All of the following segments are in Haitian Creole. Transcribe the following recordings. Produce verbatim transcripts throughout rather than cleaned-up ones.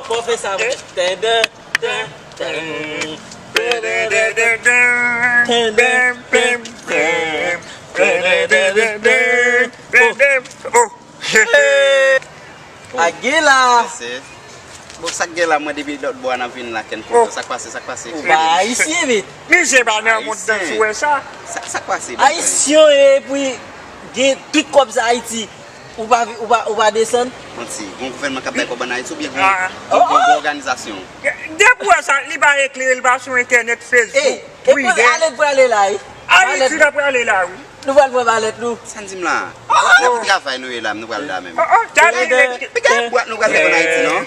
Fò fè sa vre. Tenden, ten, ten. Oh. Agila. Bon, sa k gen la, mwen depi lòt bò a n ap vin la, kèn kontan. Sa k pase, sa k pase? Ou pa ayisyen, vit. Misye pa nan mond nan, si w wè sa. Sa, sa k pase? Ayisyen, epi gen tout kòb sa Ayiti. Ou pa, ou pa, ou pa desann? Manti, gon gouvènman k ap bay kòb ann Ayiti oubyen gon, gon, gon, gon òganizasyon? Depi w wè sa, li pa eklere, li pa sou entènèt, Facebook, Twitter. Alèk prale la, wi. Ayiti n ap prale la, wi. Nou pral pran malèt nou. Sa n di m la? Nan travay nou ye la, nou pral la menm. Piga bwat nou pral defann Ayiti, non?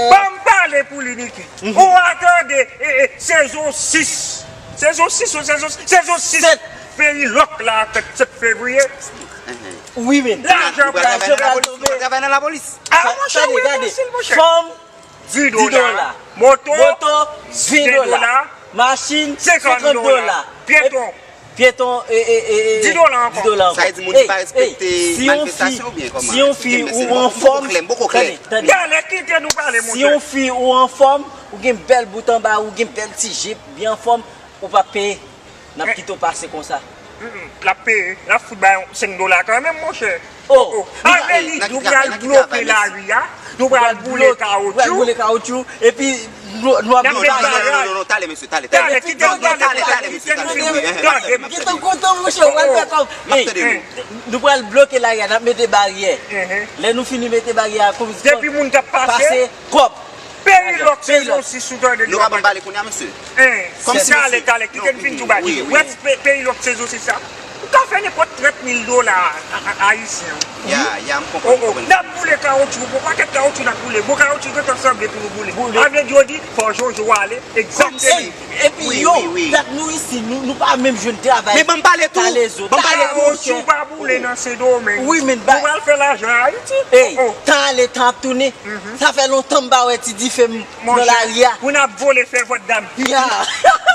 Ban m pale pou li, Niki. Ou a tande, e, e, sezon sis. Sezon sis, ou sezon, sezon sis. Peyi lòk la, fèt sèt fevriye. Wi, men. Lajan pral tonbe. Nou pral travay nan lapolis. Ah, monchè, wi, fasil, monchè. Fanm, dis dola. Moto, vin dola. Machin, senkant dola. Pyeton. Pyeton, e, e, e, e, dis dola ankò. Dis dola ankò. Sa vle di moun ki pa respekte manifestasyon oubyen kòman? Si yon fi ou anfòm, tande, tande. Talè, kite nou pale, monchè. Si yon fi ou anfòm, ou gen bèl bout anba, ou gen bèl ti jip, byen anfòm, ou p ap peye. N ap kite w pase konsa. L ap peye, l ap fout bay yon senk dola kanmenm, monchè. Oh, sa vle di, nou pral bloke lari a, nou pral boule kawotchou. Pral boule kawotchou, epi nou, nou ap met baraj. Non, non, non, non, talè, mesye, talè, talè. Talè, kite nou talè, talè, talè, mesye, talè. Kite nou kontan, monchè, w pral fè kòb. M ap tande nou. Nou pral bloke lari a, n ap mete baryè. Lè nou fini mete baryè a, kòm depi moun k ap pase, kòb. Peyi lòk sezon sis ou tande. Nou pa ban m pale kounye a, mesye. Kòmsi talè, talè, kite n fin tou bagay. Wè, peyi lòk sezon sis sa. Ou ka fè nenpòt trant mil dola ayisyen. Ya, ya, m konprann, m konprann. N ap boule kawotchou, bon pakèt kawotchou n ap boule. Bon kawotchou gentan sanble pou nou boule. Sa vle di, yo di, fò Jojo ale, egzakteman. Epi yo, dat nou isi, nou, nou pa menm jwenn travay. Men ban m pale tou. Ban m pale tou. Kawotchou pa boule nan Sendomeng. Wi, men nou pral fè lajan Ayiti. Tan ale, tan ap tounen. Sa fè lontan m pa wè ti dife m nan lari a. Pou n ap vole fè vòt dam. Ya.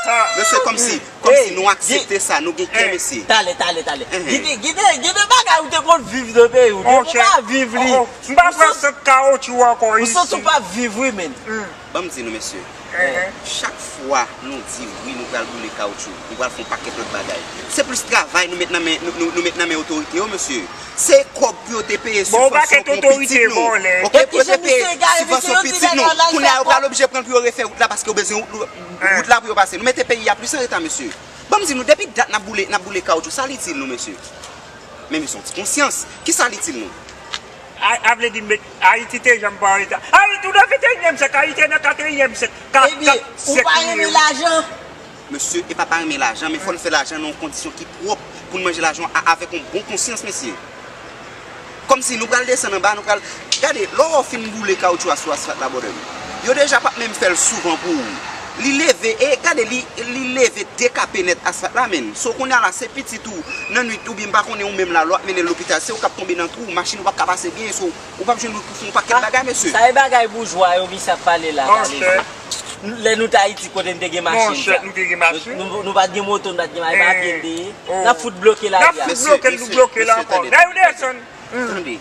Mesye, kòmsi, kòmsi nou aksepte sa, nou gen kè, mesye. Talè, talè, talè. Gide, gide, gide bagay ou te konn viv nan peyi w. Ou pa viv li. M pa pran sant kawotchou ankò isi. Ou santi w pa viv, wi, men. Ban m di nou, mesye. Chak fwa nou di wi, nou pral boule kawotchou, nou pral fè yon pakèt lòt bagay. Se plis travay nou met nan men, nou, nou, nou met nan men otorite yo, mesye. Se kòb pou yo te peye sibvansyon pou pitit nou. Oke, pou yo te peye sibvansyon pitit nou. Kounye a, yo pral oblije pran l pou yo refè wout la paske yo bezwen wout, wout la pou yo pase. Nou mete peyi a plis an reta, mesye. Ban m di nou, depi dat n ap boule, n ap boule kawotchou, sa l itil nou, mesye? Men mesye, yon ti konsyans. Kisa l itil nou? A, a vle di, met, Ayiti te janm pa an reta. Ayiti, ou nan venteyinyèm syèk, Ayiti nan katriyèm syèk. Ebyen, ou pa renmen lajan? Mesye, e pa pa renmen lajan, men fò n fè lajan nan yon kondisyon ki pwòp pou n manje lajan an avèk yon bon konsyans, mesye. Kòmsi nou pral desann anba, nou pral, gade, lè w fin boule kawotchou a sou asfalt la, brother, yo deja p ap menm fè l souvan pou ou. Li leve, e gade, li, li leve dekape nèt asfalt la, menn. So, kounye a la, se pitit ou, nan nwit, oubyen m pa konnen ou menm la, lè w ap mennen l lopital, se ou k ap tonbe nan twou, machin ou p ap ka pase byen, so, ou p ap jwenn wout pou fè yon pakèt bagay, mesye. Sa e bagay boujwa yo, misye ap pale la, Kalezo. Lè nou t Ayiti, kote n te gen machin sa. Nou, nou, nou pa t gen moto, nou pa t gen machin, pa byen n te ye. N ap fout bloke lari a. N ap fout bloke l, nou bloke l ankò. Dayè ou desann. Tande,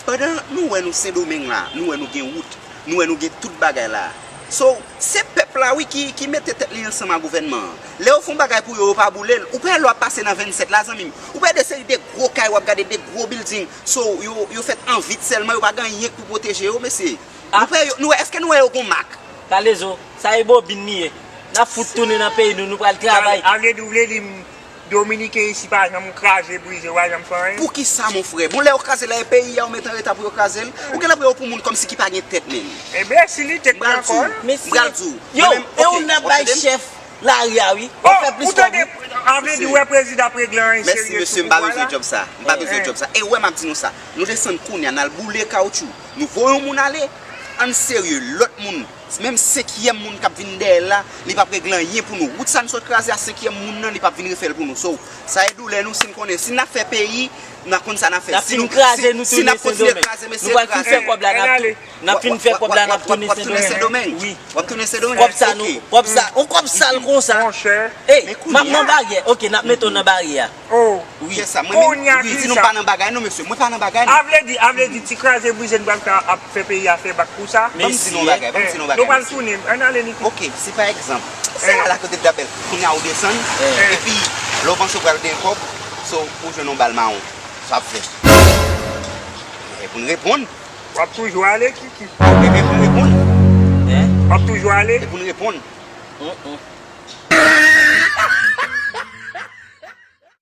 pandan nou wè nou Sendomeng la, nou wè nou gen wout, nou wè nou gen tout bagay la. So, se pèp la wi ki, ki mete tèt li ansanm a gouvènman an. Lè yo fè yon bagay pou yo, yo pa boule l. Ou pa wè lè w ap pase nan vennsèt la, zanmi m. Ou pa wè de seri de gwo kay, w ap gade de gwo bilding. So, yo, yo fèt an vit sèlman, yo pa gen anyen pou pwoteje yo, mesye. Nou pa wè yo, nou wè, èske nou wè yo gon mak? Kalezo, sa e bobin li ye. N ap fout tounen nan peyi nou, nou pral travay. A vle di, ou vle di m Dominiken isi pa janm kraze, brize, ou pa janm fè anyen? Poukisa, mon frè? Bon, lè yo kraze la, e peyi a ou met an reta pou yo kraze l? Ou genlè pran yo pou moun kòmsi ki pa gen tèt, menm. Enbesilite k gen ankò. M pral di w, m pral di w. Yo, e ou n ap bay chèf lari a, wi. W ap fè plis kòb, wi. A vle di, ou wè prezidan ap regle anyen serye sou pouvwa la? Mèsi, mesye, m pa bezwen djòb sa. M pa bezwen djòb sa. E ou wè, m ap di nou sa. Nou desann kounye a, n al boule kawotchou. Nou voye yon moun ale. Ann serye, lòt moun, menm senkyèm moun k ap vin dèyè l la, li p ap regle anyen pou nou. Wout sa n sot kraze a, senkyèm moun nan, li p ap vin refè l pou nou. So, sa e doulè nou, si n konnen, si n ap fè peyi, N a konn sa n ap fè. N ap fin kraze, nou tounen Sendomeng. Nou pral fin fè kòb la, n ap, n ap fin fè kòb la, n ap tounen Sendomeng. Wi. W ap tounen Sendomeng? Kòb sa, nou, kòb sa, on kòb sal konsa. Ey, m ap nan baryè. Ok, n ap mete w nan baryè a. Wi. Kiyès sa? Mwen menm? Wi, di nou pa nan bagay non, mesye. Mwen pa nan bagay non. A vle di, a vle di, ti kraze brize n pral fè ap fè peyi a fè bak pou sa? Ban m di nou yon bagay, ban m di nou yon bagay, mesye. Nou pral tounen, ann ale, Niki. Ok, si pa egzanp, se la la kote Dabèl, kounye a ou desann, epi lè w panse w pral gen kòb, so, ou jwenn yon bal mawon. Sa w ap fè? E pou n reponn. W ap toujou ale, Kiki. E pou n reponn. W ap toujou ale. E pou n reponn.